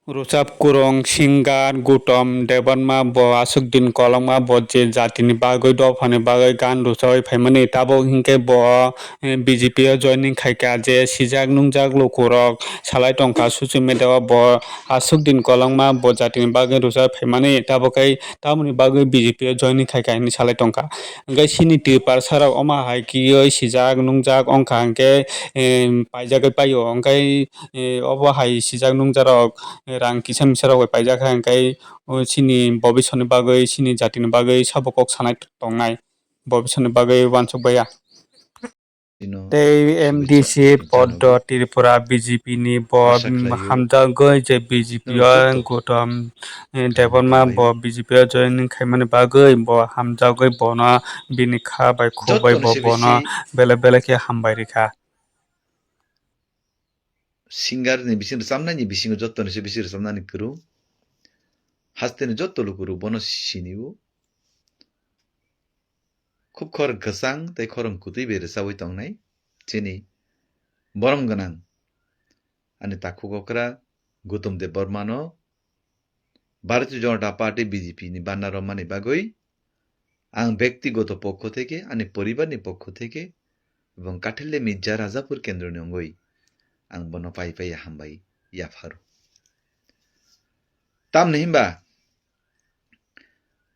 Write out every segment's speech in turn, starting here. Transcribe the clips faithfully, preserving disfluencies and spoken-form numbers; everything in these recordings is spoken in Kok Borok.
Rwchap kwrwng singer Gautam Debbarma bo aswk din kolokma bo je jatini bagwi dophani bagwi gan rwchapwi phaimani tabuk hinkhe bo, eh, B J P o joining khaikha je sijak nungjak lukurok salai tongkha social media o bo aswk din kolokma bo jatini bagwi rwchapwi phaimani tabuk khe tamoni bagwi B J P o joining khaikha hinwi salai tongkha. Hinkhe chini Tiprasa rok omo hai khe sijak nungjak wngkha hinkhe, eh, paijagwi paio hinkhe eh, obo hai sijak nungjarok, eh, rang kisa misarok bai paijak kha, hwnkhe, o, chini bobisoni bagwi, chini jatini bagwi sabo kok sanai tongnai, bobisoni bagwi uansuk baiya. Ino Tei M D C chwng poddo janogo. Tripura B J P ni bo Asa khlaio. Hamjagwi je B J P Nung o tubto. Gautam, eh, Debbarma bo B J P o joining khaimani bagwi bo hamjagwi bono bini kha bai khuk bai Jottoni bo se bono bisi bele bele khe hambai rikha. Singer ni bising rwchapnai ni bisingo jottoni se bisi rwchapnani kwrwng. Hasteni jotto lukurok bono sinio. Khub khorang kwchang tei khorang kwtwi bai rwchawi tongnai. Chini borom gwnang ani takhuk okra Gautam Debbarmano Bharatiya Janata Party B J P ni banner romani bagwi ang bektigoto pokho theke, ani poribarni pokho theke ebong Kathilya Mirza Rajapur kendroni wngwi ang bono pai pai hambai yapharo. Tamni himba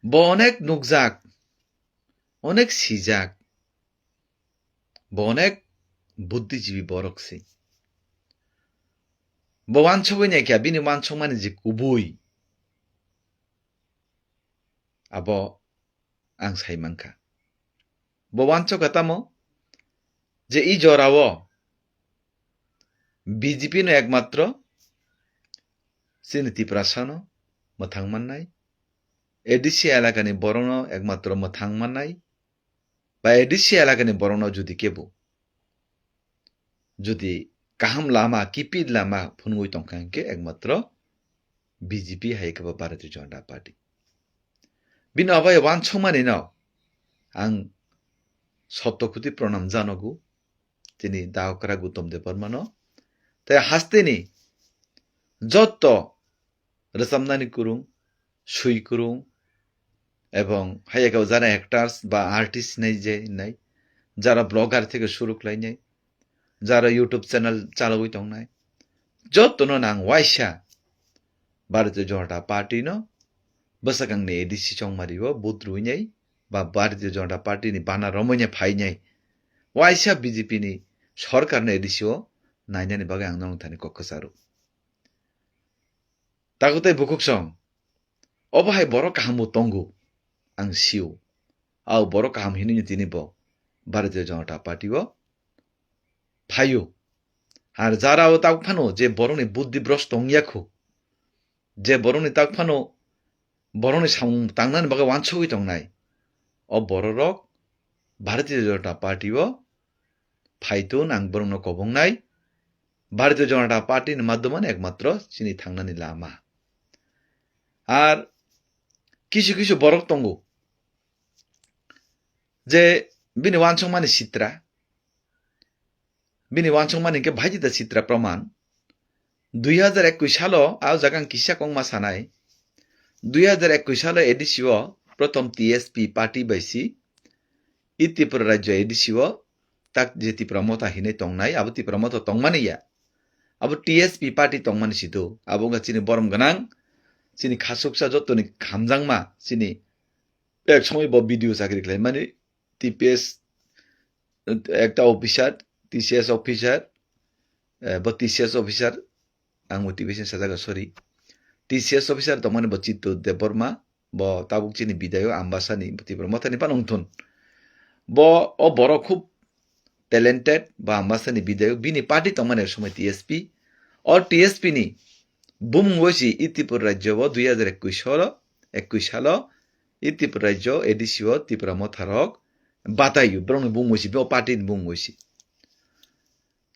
bo onek nukjak, onek sijak, bo onek buddhijibi borok se. Bo wansugwi naikha, bini wansukmani je kubui, abo ang sai mankha. Bo wansukha tamo je i jorao B J P no ekmatro chini Tiprasano mwthang mannai, A D C elakani borokno ekmatro mwthang mannai, ba A D C elakani borokno jodi kebo jodi kaham lama, kipit lama phunugwi tongkha hinkhe ekmatro B J P hai khe bo Bharatiya Janata Party. Bini obo wansukmani no ang sotto koti pranam janogo, tini Daokra Gautam Debbarmano. Tei hasteni jotto rwchapnani kwrwng, swi kwrwng, ebong hai khe jara actors ba artist hinai je hinai, jara blogger theke suru khlainai, jara YouTube channel chalawi tongnai, jottono nang waisa Bharatiya Janata Party no bwsakangni A D C chongmario vote rwinai ba Bharatiya Janata Party ni bana romwinai phainai waisa B J P ni sorkar no A D C o nainani bagwi ang nongthani kok kwcharo. Takhuk tei bukhuk song, obo hai borok kaham bo tongo, ang sio. Au borok kaham hinwi tini bo Bharatiya Janata Party o phaio. Ar jara o tak phano je borokni buddhi bros tongya kho, je borokni tak phano borokni samung tangnani bagwi wansugwi tongnai, o bororok Bharatiya Janata Party o phaitun ang borokno kobongnai. Bharatiya Janata Party ni madhyamano ekmatro chini thangnani lama. Ar kisu kisu borok tongo je bini wansukmani sitra, bini wansukmani hinkhe bhaijita sitra proman. Dui hajar ekkuish salo, ah, o jaga ang kisa kongma sanai. Dui hajar ekkuish salo A D C o prothom T S P party bai si, i Tripura rajyo A D C o tak je Tipra Motha hinwi tongnai, abo Tipra Motha tongmani ya. Abo T S P party tongmani si do. Abo wngkha chini borom gwnang, chini khasuksa jottoni hamjakma, chini ek somoi bo B D O chakri khlaimani, T P S ekta officer, T C S officer, eh, bo T C S officer, ang bo T P S ni sajagwi, sorry. T C S officer tongmani bo Chitto Debbarma, bo tabuk chini bidayok Ambasani, Tipra Mothani phano wngthun. Bo, o borok khub talented, bo Ambasani bidayok, bini party tongmani somoi T S P. O T S P ni bumung bai si i Tripura rajyo bo dui hajar ekkuish salo, ekkuish salo, i Tripura rajyo A D C o Tipra Motha rok batai o, borokni bumung bai si, bo party ni bumung bai si.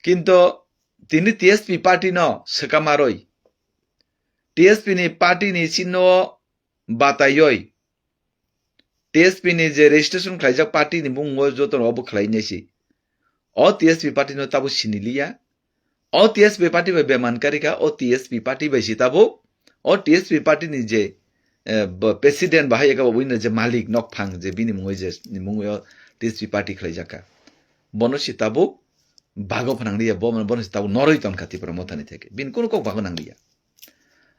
Kinto tini T S P party no swkang maroi, T S P ni party ni sinno bataioi, T S P ni je registration khlaijak party ni bumung o joto no obo khlai nai si. O T S P party no tabuk sini liya. O T S P party bai beman karika, o T S P party bai si tabuk O T S P party ni je, eh, bo president bahai eka bo buino je malik nokphang je bini mungwi je ni mungwi o T S P party khlai jaka. Bono si tabuk bago phanang liya, bo bono si tabuk noroi tonkha Tipra Motha ni theke. Bini kunu kok bago nang liya.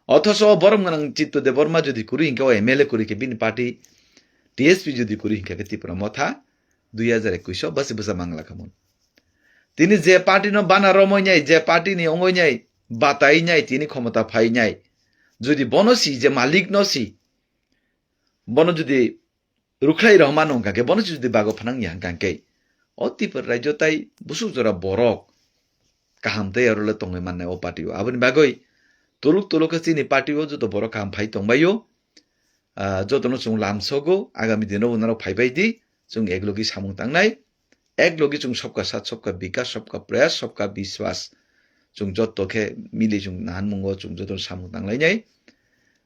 Othoso borom gwnang Chitto Debbarma jodi kuri hinkhe o M L A kuri khe bini party T S P jodi kuri hinkhe khe Tipra Motha dui hajar ekwis o basi bwsa mangla khamun. Tini je party no bana romoi nai, je party ni ongoi nai, batai nai, tini khomota phai nai. Jodi bono si je malik no si, bono jodi rukhlai rohma nung kake, bono si jodi bago phanang ya hangkang khe. O Tipra rajyo tai busuk jora borok kaham tei aro le tongoi mannai o party o. Aboni bagoi tuluk tuluk khe chini party o joto borok kaham phai tongbai o. Ah, jotono chwng lam sogo, agami dino bo norok phai bai di, chwng ek logi samung tangnai, ek logi chwng sabka saath, sabka bikas, sabka prayas, sabka biswas. Chwng joto khe mili chwng nahan mungo chwng jotono samung tanglainai.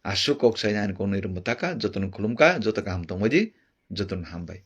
Aswk kok saina ani koknwi rwmwtaka, jotono khulumka, joto kaham tongbai di, jotono hambai.